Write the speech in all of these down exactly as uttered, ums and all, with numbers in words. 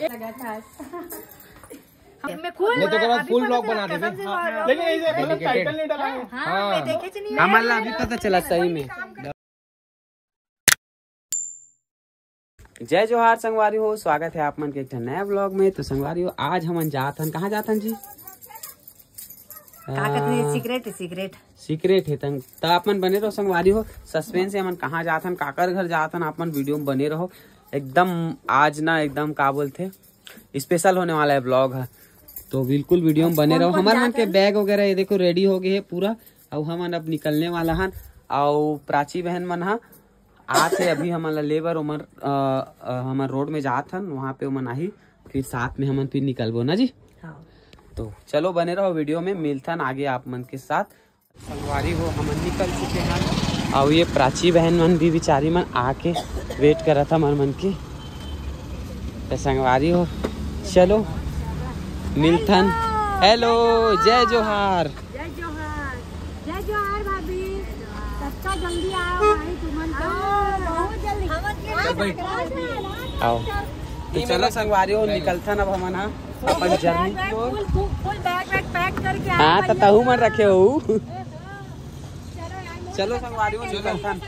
लगा था। मैं फुल, नहीं तो ओकरा बाद अभी फुल पता व्लॉग चला बना देबे। कसम से हाँ। व्लॉग। लेकिन ऐसे मतलब dedicated। टाइटल नहीं डाला है। हाँ, हाँ। मैं देखे च नहीं। हमन ला अभी पता चला सही में। जय जोहार संगवारी हो, स्वागत है आप मन के एक ठन नया व्लॉग में। तो संगवारी हो, आज हमन जात हन, कहाँ जात हन जी? का कहते हैं, आ, सीक्रेट है, सीक्रेट। सीक्रेट है तंग, त आप मन बने रहो संगवारी हो, सस्पेंस है, हमन कहाँ जात हन, काकर घर जात हन, आप मन वीडियो में बने रहो। एकदम आज ना, एकदम का बोलथे, स्पेशल होने वाला है व्लॉग ह, तो बिल्कुल वीडियो में बने कौन रहो। कौन हमर मन जात के हन? बैग वगैरह ये देखो रेडी हो गए है पूरा, अउ हमन अब निकलने वाला हन। अउ प्राची बहन मन ह आत हे अभी हमन ला लेबर, ओमन, अ, अ, हमन रोड में जात हन, वहाँ पे ओमन आही, फिर साथ में हमन फिर निकलबो ना जी। हाँ। तो चलो बने रहो वीडियो में, मिलथन आगे आप मन के साथ। संगवारी हो, हमन निकल चुके हन। अउ ये प्राची बहन मन भी, बिचारी मन आके वेट करत हमर मन के। तो संगवारी हो, चलो मिलथन। हेलो, जय जोहार। जय जोहार। जय जोहार भाभी। सबका जल्दी आओ भाई, तुमन का बहुत जल्दी। आओ। तो चलो संगवारी हो, निकलथन अब हमन हा अपन जर्नी की ओर। फुल, फुल, फुल बैग वैग पैक करके आए हाँ, तो भैया। तहू मन रखे हो। चलो संगवारी हो, निकलथन।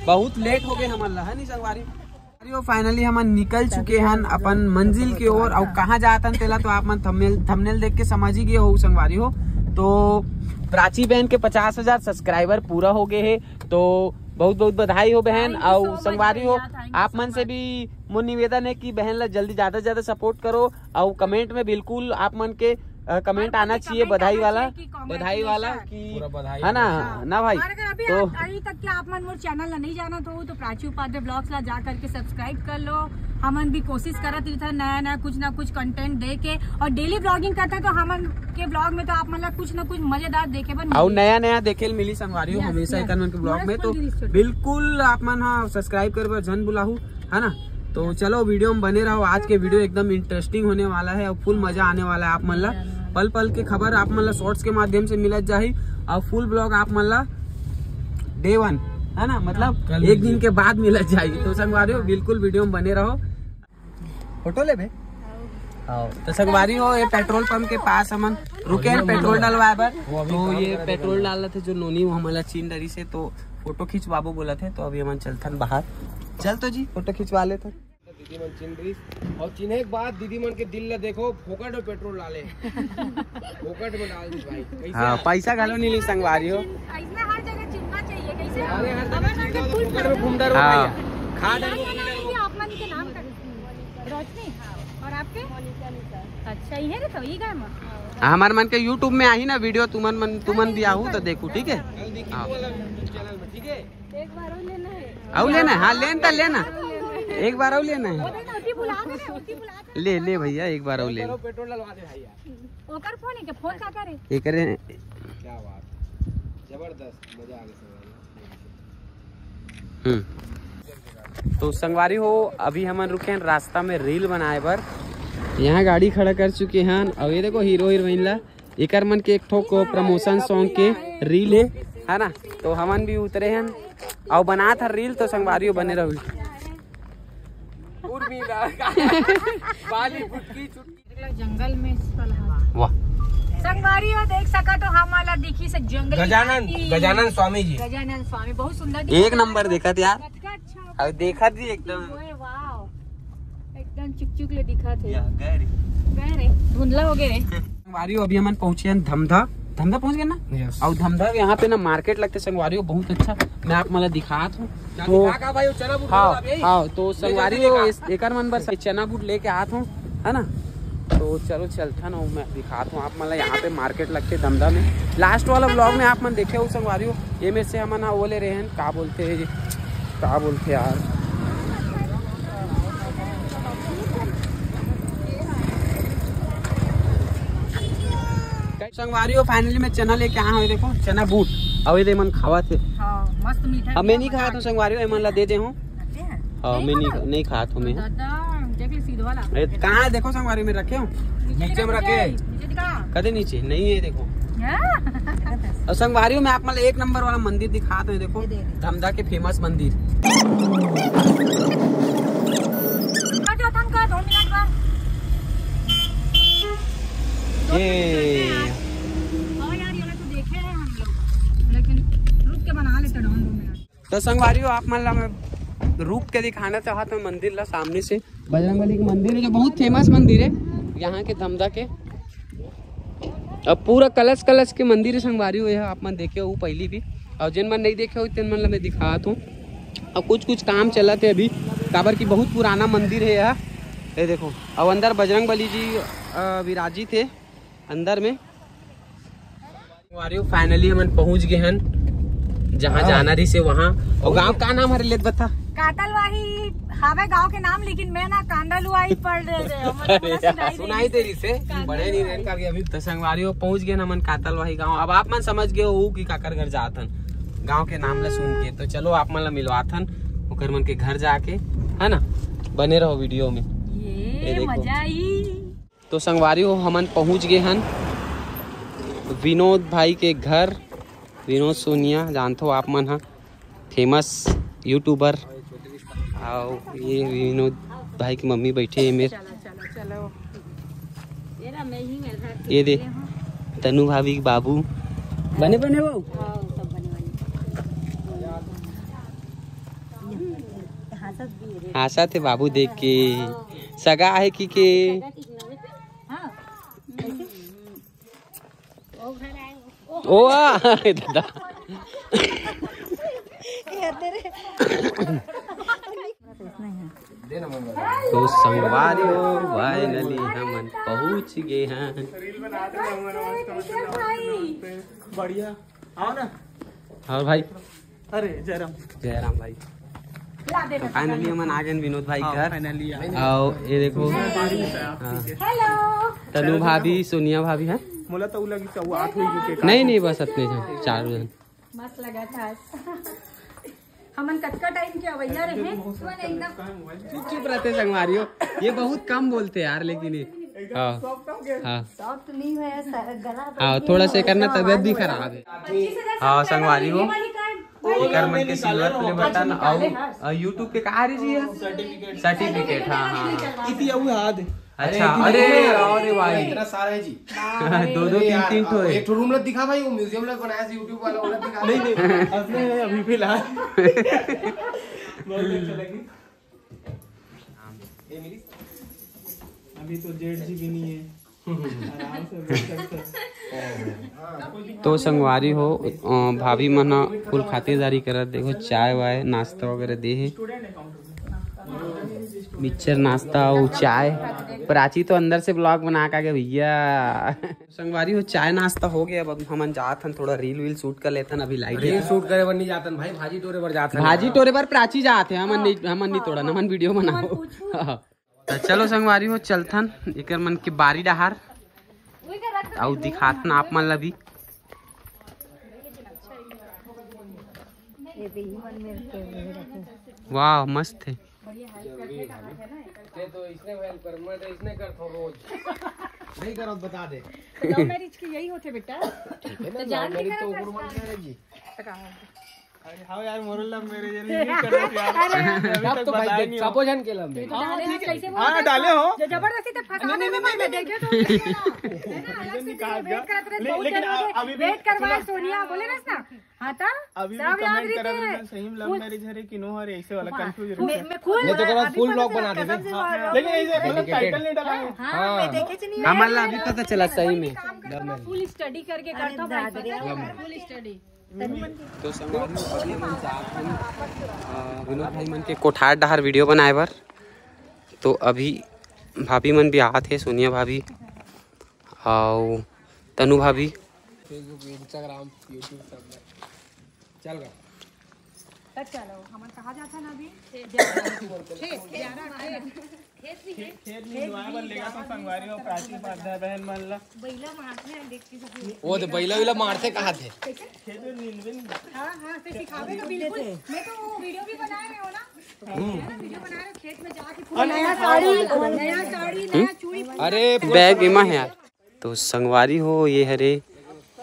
बहुत लेट हो गए हमन ला, है नहीं संगवारी? संगवारी हो, फाइनली हमन निकल चुके हन अपन मंजिल के ओर। अउ कहाँ जात हन तेला तो आप मन थंबनेल, थंबनेल देख के समझ ही गए हो संगवारी हो। तो प्राची बहन के पचास हजार सब्सक्राइबर पूरा हो गए हे, तो बहुत बहुत बधाई हो बहन। Thank you अउ so much संगवारी हो, भैया, thank you आप so मन से much। भी मोर निवेदन है कि बहन ला जल्दी ज्यादा से ज्यादा सपोर्ट करो, अउ कमेंट में बिल्कुल आप मन के, अ, कमेंट और आना बाकी चाहिए कमेंट बधाई आना वाला, चाहिए कि बधाई वाला congratulation। कि पूरा बधाई है ना, वाला। ना भाई? और अगर अभी तो आप, अभी तक के आप मन मोर चैनल ला नहीं जानत हो तो प्राची उपाध्याय व्लॉग्स ला जा करके सब्सक्राइब कर लो। हमन भी कोशिश करत रहिथन नया नया कुछ ना कुछ कंटेंट दे के, और डेली व्लॉगिंग करथन तो हमन के व्लॉग में तो आप मन ला कुछ ना कुछ मजेदार देखे बर अउ मिलही। नया नया देखे ल मिली संगवारी हो, yes, हमेशा yes। एकर मन के व्लॉग yes, में। तो full release छोड़। बिल्कुल आप मन हा सब्सक्राइब करे बर झन भुलाहू, है ना? तो चलो वीडियो में बने रहो, आज के वीडियो एकदम इंटरेस्टिंग होने वाला है और फुल मजा आने वाला है आप मन ला। पल पल के खबर आप मन ला शॉर्ट्स के माध्यम से मिलत जाही और फुल व्लॉग आप मन ला डे वन, है ना, मतलब कल एक दिन के बाद मिलत जाही। तो संगवारी हो, बिल्कुल वीडियो में बने रहो। फोटो लेबे? हाँ, तो संगवारी हो, ये पेट्रोल पंप के पास हमन रुके हैं पेट्रोल डलवाए बर। तो ये पेट्रोल डालत हे जो नोनी, वो हमन ला चिन्ह डरिस हे, तो फोटो खिंचवाबो बोलत हे। तो अभी हमन चलथन बाहर। चल तो जी, फोटो खिंचवा लेथन। दीदी मन चिन्ह डरिस, और चिन्हे के बाद दीदी मन के दिल ला देखो, फोकट में पेट्रोल डाले, फोकट में डाल दी भाई। कैसे हाँ, यार? पैसा घलो नहीं ली संगवारी हो। ऐसना हर जगह चिन्हना चाहिए। कैसे? अरे हर जगह हमारे घर के चिन्हना फुल तो फोकट में घूम डरो हाँ। भाई। खा डरो, पी डरो। आप मन के नाम का? रोशनी। और आपके? मोनिका निशा। अच्छा, ये रे तो ये गाय में। हमार मन के YouTube में आही ना वीडियो, तुमन मन, तुमन भी आहू तो देखू, ठीक है? कल दिखी हाँ। वो वाला YouTube चैनल में, ठीक है? एक बार और लेना है। अउ लेना है? हाँ, लेन त लेना। एक बार अउ लेना है। वो देखो, उठी बुला दे, उठी बुला दे। ले, ले भैया, एक बार अउ ले। पेट्रोल डलवा दे भाई यार। ओकर फोन है क्या? फोन का करे? एकरे क्या बात, जबरदस्त, मजा आ गया। हम्म। तो संगवारी हो, अभी हमन रुके हैं रास्ता में रील बनाए बर। यहाँ गाड़ी खड़ा कर चुके हैं। अब ये देखो हीरो हीरोइन ला, एकर मन के एक ठो को प्रमोशन सॉन्ग के रील है, है ना? तो हमन भी उतरे हैं और बनात हर रील। तो संगवारी हो बने रहो। उर्मिला बॉलीवुड की छुट्टी। जंगल में सलहा। वाह। संगवारी हो देख सका तो हमला दिखी से जंगल गजानन, हाथी। गजानन स्वामी जी। गजानन स्वामी बहुत सुंदर दिखत एक नंबर देखत यार। कतका अच्छा। अब देखत ही एकदम। ओए वाओ। एकदम चुक चुक ले दिखत हे। या, गए रे। गए रे। धुंधला हो गए रे। संगवारी हो अभी हमन पहुंचे हैं धमधा। धमधा पहुंच गए ना? यस। और धमधा यहाँ पे ना मार्केट लगते संगवारी हो बहुत अच्छा। मैं आप मन ला दिखात हूँ। तो दिखा का भाई, वो चना बूट हाँ, वाला अभी? हाँ, तो संगवारी हो इस, एकर मन बर चना बूट लेके आत हूँ, है ना? तो चलो चलथन, मैं दिखात हूँ आप मन ला। यहाँ पे मार्केट लगथे धमधा में। लास्ट वाला व्लॉग में आप मन देखे हो संगवारी हो, ये में से हमन हा वो ले रहे हैं, का बोलथे, का बोलथे यार, संगवारी हो, फाइनली मैं चना लेके आया हूँ। ये देखो चना बूट, अउ ये दे मन खावत हे। हाँ, मस्त मीठा अब मैं मीठा नहीं मजा खात हूँ संगवारी हो, ये मन ला दे दे हूँ। खाते हैं? हाँ, नहीं मैं नहीं खाना? नहीं खात हूँ मैं। दादा, देख ले सीधो वाला। अरे कहाँ है? देखो संगवारी में रखे हो। नीचे नीचे में रखे। नीचे दिखा। कदे नीचे नहीं है, देखो। हाँ? और संगवारी हो, मैं आप मतलब एक नंबर वाला मंदिर दिखात हूँ, देखो ये दे दे। धमधा के फेमस मंदिर। तो संगवारी हो, आप मन ला मैं रुक के दिखाना चाहत हूँ मंदिर ला सामने से। बजरंग बली के मंदिर है, जो बहुत फेमस मंदिर है यहाँ के धमदा के। अब पूरा कलश कलश के मंदिर है संगवारी हो, यह आप मन देखे हो पहली भी, और जिन मन नहीं देखे हो तेन मन ला मैं दिखात हूँ। और कुछ कुछ काम चलत है अभी, काबर की बहुत पुराना मंदिर है यह। ये देखो, और अंदर बजरंग बली जी अ, विराजित है अंदर में। संगवारी हो, finally हमन पहुंच गए हन जहाँ जाना रही से वहाँ। और गांव का नाम हरे लेत बता? कातलवाही हावे गांव के नाम, लेकिन मैं ना कांदलवाही पढ़ रहे थे। मतलब, हमरा सुनाई दे रही से, पढ़े नहीं रहन करके अभी। तो संगवारी हो, पहुंच गए हन हमन कातलवाही गांव। अब आप मन समझ गए हो कि काकर घर जात हन गांव के नाम ला सुन के। तो चलो आप मन ला मिलवात हन ओकर मन के घर जाके, है ना? बने रहो वीडियो में। ये ये देखो। मजा आई। तो संगवारी हो, हमन पहुंच गए हन विनोद भाई के घर। विनोद सोनिया जानथो आप मन ह, फेमस यूट्यूबर। आओ, ये विनोद भाई की मम्मी बैठे है मेरे। चलो, चलो, चलो। ये दे, तनु भाभी के बाबू। बने बने वो? हाँ, सब बने बने। हाँसत भी है रे। हाँसत है बाबू देख के। सगा है कि के? हाँ। ओ आ, दादा। तो संगवारी हो, finally हमन पहुंच गए हैं। बढ़िया। आओ ना। और भाई, अरे जयराम। जयराम भाई। तो finally हमन आ गए विनोद भाई हाँ, घर। Finally आ गए। आओ, ये देखो। हाँ। हेलो। तनु भाभी, सोनिया भाभी है। मोला तो लगी चौवाट हुई के नहीं, नहीं, बस इतने जन, चार जन। मस्त लगा था। हमन कतका टाइम के अवैया रहे। चुप चुप रहते संगवारी हो, ये बहुत कम बोलते यार, लेकिन ये हाँ, हाँ। Soft नहीं है, गला हाँ, थोड़ा सा करना, तबीयत भी खराब है। हाँ, संगवारी हो, एकर मन के silver play button और, और YouTube के कहा रही जी है? Certificate। Certificate, हाँ, हाँ, हाँ। इति अउ याद। अच्छा, अरे, अरे, अरे भाई। इतना सारा है जी। दो, दो, अरे तीन, यार, तीन ठो है। एक ठो रूम ला दिखा भाई, वो museum ला बनाया था YouTube वाला, वो ला दिखा। नहीं, नहीं, अपने अभी फिलहाल। बहुत अच्छा लगी। ये मिली? अभी तो जेठ जी भी नहीं है। तो संगवारी हो, अ, भाभी मन ह full खातिरदारी करत, देखो चाय वाय नाश्ता वगैरह दे हे, mixture नाश्ता अउ चाय। प्राची तो अंदर से vlog बना के आ गए भैया। संगवारी हो, चाय नाश्ता हो गया, अब हमन जात हन थोड़ा reel वील shoot कर लेथन, अभी light reel shoot करे बर नहीं जातन भाई, भाजी टोरे बर जात हन। भाजी टोरे बर प्राची जात हे, हमन नहीं, हमन नहीं तोड़न, हमन video बनाओ। त चलो संगवारी हो, चलथन एकर मन के बारी डहार, अउ दिखाथन आप मन ला भी। वाह, मस्त है। नहीं करो, बता दे। Love marriage के यही होथे बेटा। ठीक है ना, तो जान love marriage तो उम्र मन करेगी। अरे हाँ यार, मोरो love marriage नहीं करत यार। अभी तक तो भाई बताया देख, नहीं हो। सबो झन के love marriage। हाँ, ठीक है। हाँ, डाले हो। जबरदस्ती तो फंसा नहीं, नहीं, नहीं, मैं देखे तो। है ना, अलग से wait करत रहे, बहुत देर हो गए। Wait करवाए सोनिया, बोले ना। हाँ, तो अभी भी comment करत रहे, सही में love marriage हरे कि no हरे, ऐसे वाला confusion। मैं तो ओकर बाद full vlog बना देबे। लेकिन ऐसे मतलब title नहीं डाला है। हाँ, मैं देखे च नहीं। हमन ला अभी पता चला सही में। Full study करके करता भाई, full study। तो संगवारी हो, अभी हमन जात हन, अ, विनोद भाई मन के कोठार डहार video बनाए बर। तो अभी भाभी मन भी आत हे, सोनिया भाभी अउ तनु भाभी। Facebook, Instagram, YouTube सब में चल रहा। तब चलो, हमन कहाँ जाथन अभी? खेत। खेत, खेत। खेत निंदवाए बर लेगा तो संगवारी हो, प्राची उपाध्याय बहन मन ला। बैला मारथे, देख के सब। वो तो बैला वैला मारथे कहा थे। खेत में निंदवे नहीं। हाँ, हाँ, तो सिखावे तो बिल्कुल। मैं तो वो video भी बना रहे हो ना। है ना, video बना रहे हो, खेत में जाके पूरा नया साड़ी, नया साड़ी, नया चूड़ी। अरे bag एमा है यार। तो संगवारी हो, ये हरे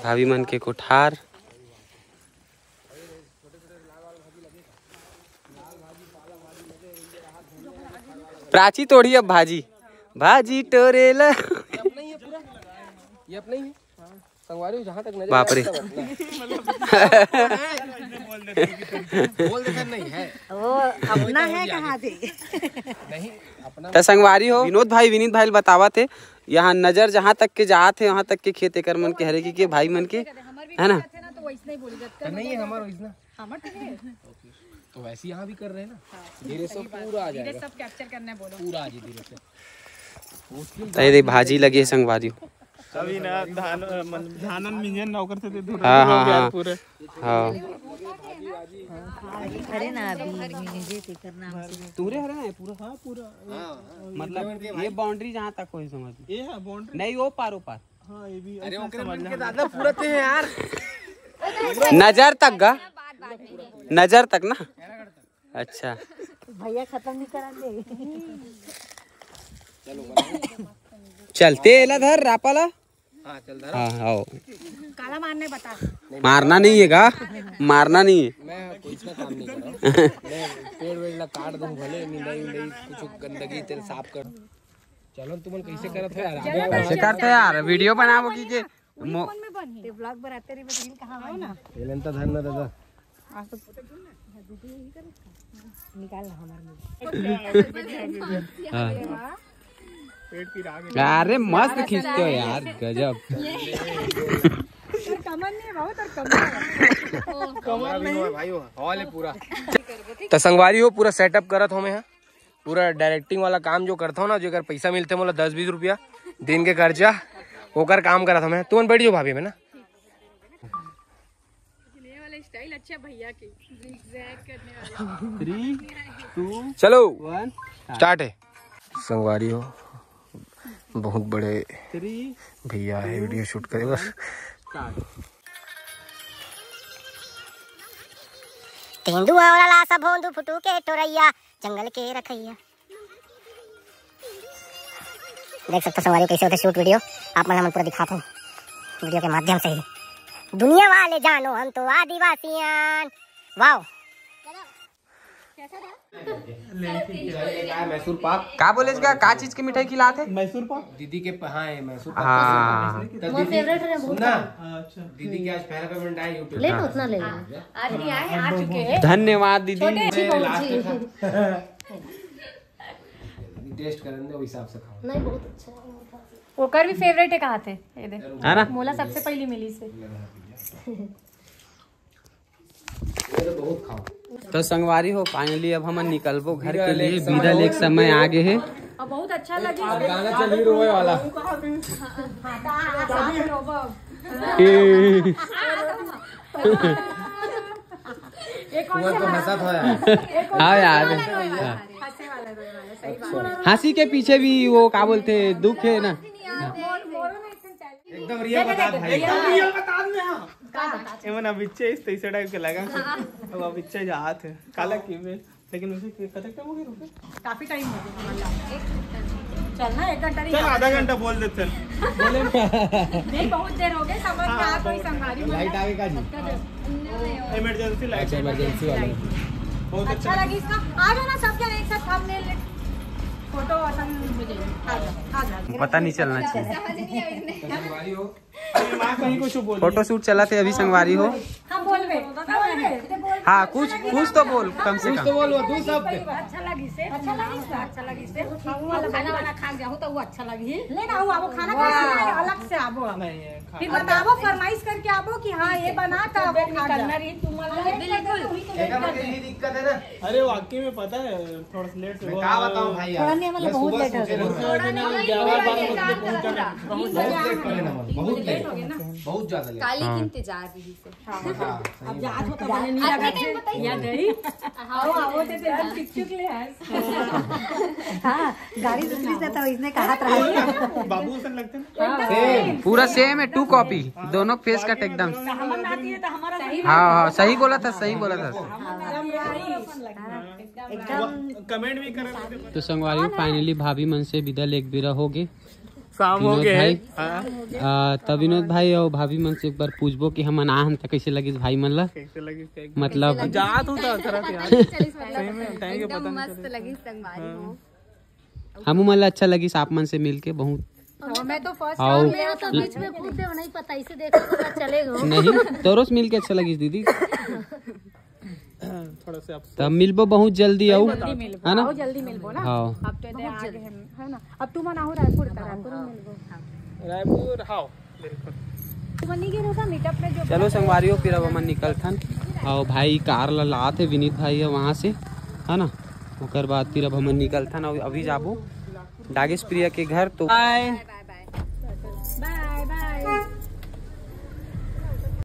भाभी मन के कोठार। प्राची तोड़ी अब भाजी, भाजी टोरेला। ये अपना ही है। संगवारी हो, जहाँ तक नजर बाप रे। आया, सब अपना है। बोल देते नहीं है। वो अपना है, कहाँ थे? नहीं, अपना। त संगवारी हो, विनोद भाई, विनीत भाई ल बतावत हे, यहाँ नजर जहाँ तक के जात हे, वहाँ तक के खेत एकर मन के हरे, कि के भाई मन के, है ना? तो नहीं है हमारा original। हमार तो है। तो वैसे यहाँ भी कर रहे हैं ना। धीरे से पूरा आ जाएगा। सब कैप्चर करना है, बोलो। पूरा आ जाए धीरे से। त ये दे भाजी लगे हे संगवारी हो। अभी ना धान, मन-, धानन मिंजन ना ओकर से धुरा हाँ, हाँ, हो गया हाँ। पूरे। हाँ। अरे ना, अभी मिंजे तेकर नाम से। तुहरे हरे ना पूरा? हाँ, पूरा। मतलब ये बाउंड्री जहाँ तक होही समझ में। ये है बाउंड्री। नहीं, वो पार, वो पार। हाँ, ये भी अरे ऐसा ओकरे समझ मन में। के दादा पूरा ते हैं यार। नजर तक गा, नजर तक ना। अच्छा। भैया खत्म नहीं करा दे। चलते एला धर रापा ला। हाँ, चल धर। हाँ, आओ। काला मारने बता। मारना नहीं है गा, मारना नहीं है। मैं कोई इसका काम नहीं कर रहा। मैं पेड़ वेड़ ला काट दूं भले, निंदाई उंदाई, कुछ गंदगी तेल साफ कर। चलो तुमन कैसे करत हो यार? कैसे करते यार? वीडियो बनाबो की के? मो- फोन में बनी। ते ब्लॉग बनाते रही, बस रील कहाँ बनी? ना। एलन तो धरना दादा। आज तो निकाल ना हमारे मुंह। हाँ। पेट पिरा गया। अरे मस्त खींचते हो यार, गजब। तेरे कमर नहीं है बाबू, तेरे कमर है। कमर नहीं है भाई, वो हॉल है पूरा। तो संगवारी हो, पूरा सेटअप करत हो मैं, हाँ। पूरा डायरेक्टिंग वाला काम जो करता हूँ ना, जेकर पैसा मिलते मोला दस बीस रुपया दिन के खर्चा, ओकर काम करत हूँ मैं। तुमन बैठ जाओ भाभी में ना। ये वाला स्टाइल अच्छा भैया के, zigzag करने वाला। Three, two, चलो, one, start। स्टार्ट है। संगवारी हो, बहुत बड़े three, भैया है, two, वीडियो शूट करे बस। Start। तेंदुआ वाला ला सब होंदू फुटू के टोरैया, जंगल के रखैया। देख सकते हो संगवारी कैसे होते शूट वीडियो, आप मन हमन पूरा दिखाते हैं वीडियो के माध्यम से ही। दुनिया वाले जानो हम तो आदिवासियान। वाओ। मैसूर पाक। का बोले इसका, का चीज के मिठाई खिलाते? मैसूर पाक। दीदी के प-, हाँ, ये मैसूर पाक। हाँ। तो वो दीदी, फेवरेट है बहुत। सुनना। अच्छा। दीदी के आज पहला पेमेंट आया यूट्यूब। ले लो, उतना ले लो। आज नहीं आए, आ चुके हैं। धन्यवाद दीदी। छोटे अच्छी पहुंची। टेस्ट करने दो, हिसाब से खाओ। नहीं, बहुत अच्छा है। ओकर भी फेवरेट है, कहा थे? ये दे। है ना? मोला सबसे पहली मिली से। तो संगवारी हो, फाइनली अब हमन निकलबो घर के लिए। विदा लेके समय आ गए है। अब बहुत अच्छा लगे। अब गाना चल ही रोए वाला। हाँ यार। हंसी के पीछे भी वो का बोलते, दुख है ना। एकदम रियल बता भाई। एकदम रियल बता दे, हाँ। एमन अब इच्छे इस तैसे टाइप के लगा। अब अब इच्छे जात है। काला की में, लेकिन उसे कतक टाइम हो गया रुके? काफी टाइम हो गया हमारा। चल ना, एक घंटा नहीं चल, आधा घंटा बोल दे, चल। बोले नहीं, बहुत देर हो गई, समझ में आ कोई संगारी लाइट आवे का जी? Emergency light. अच्छा, इमरजेंसी वाला। बहुत अच्छा अच्छा। लगी इसका। आ जाओ ना सब जन एक साथ थंबनेल, फोटो असन हो जाए। आ जाओ, आ जाओ। पता नहीं चलना चाहिए। संगवारी हो। अरे माँ कहीं कुछ बोल। फोटोशूट चला थे अभी संगवारी हो। हाँ, बोल बे। हाँ, बोल बे। हाँ, कुछ, कुछ तो बोल, कम से कुछ कम। तो बोल, वो दो शब्द। अच्छा लगी से। अच्छा लगी से। अच्छा लगी से। हम वाला खाना वाना खा गया हूँ तो वो अच्छा लगी। ले ना, वो आबो खाना खा के अलग से आबो हम। नहीं, ये खा- फिर बताबो, फरमाइश करके आबो कि हाँ, ये बना था, वो खा गया। बिल्कुल। देखा ना, यही दिक्कत है ना। अरे वाकई में पता है, थोड़ा सा लेट मैं हुआ। क्या बताऊं भाई यार, थोड़ा नहीं, मतलब, मैं बहुत सुबह लेट हो सोचे गया। रहूं। थोड़ा नहीं, ग्यारह बारह बजे पहुंचा था। बहुत लेट करे ना, बहुत लेट, बहुत ज्यादा लेट। काली हाँ। के इंतजार रही से। हाँ, हाँ, सही अब बात। जात हो तो बने नहीं लगा थे। या गई। हाँ, वो थे, थे, टिक टिक ले आए। हाँ, गाड़ी दूसरी से तो इसने कहा था। बाबू सन लगते हैं। सेम, पूरा सेम है, टू कॉपी, दोनों फेस कट एकदम। तो हमर नाती है तो हमारा सही हाँ, हाँ, सही बोला था, सही बोला था। एकदम कमेंट भी कर। तो संगवारी, फाइनली भाभी मन से विदा लेके बेरा हो गए। शाम हो विनोद गए। भाई। हाँ। आ, तब विनोद भाई और भाभी मन से एक बार पूछबो कि हमन आ हन त कैसे लगिस भाई मन ला? कैसे लगिस? एकदम मतलब जात हूँ तो अच्छा रहता यार। सही में, thank you, एकदम पता नहीं मस्त चले। लगिस संगवारी हाँ। हो। हमू मन ला अच्छा लगिस आप मन से मिलके बहुत। हाँ, मैं तो फर्स्ट आओ। टाइम मैं तो बीच में कूद दे, नहीं पता, इसे देखो पता चलेगा। नहीं, तोरो से मिलके अच्छा लगिस दीदी। तब मिलबो बहुत जल्दी। अउ जल्दी मिलबो, है ना? अउ जल्दी मिलबो ना। हाँ। अब तो दे आगे हम, है ना? अब तुमन आहू रायपुर का, रायपुर में मिलबो। रायपुर, हाँ, बिल्कुल। तुमन नहीं गिरो का मीटअप में जो चलो संगवारियों, फिर अब हमन निकलथन। अउ भाई कार ला लात हे विनीत भाई है वहाँ से, है ना? ओकर बाद फिर अब हमन निकलथन अउ अभी जाबो डागेश प्रिया के घर। तो बाय।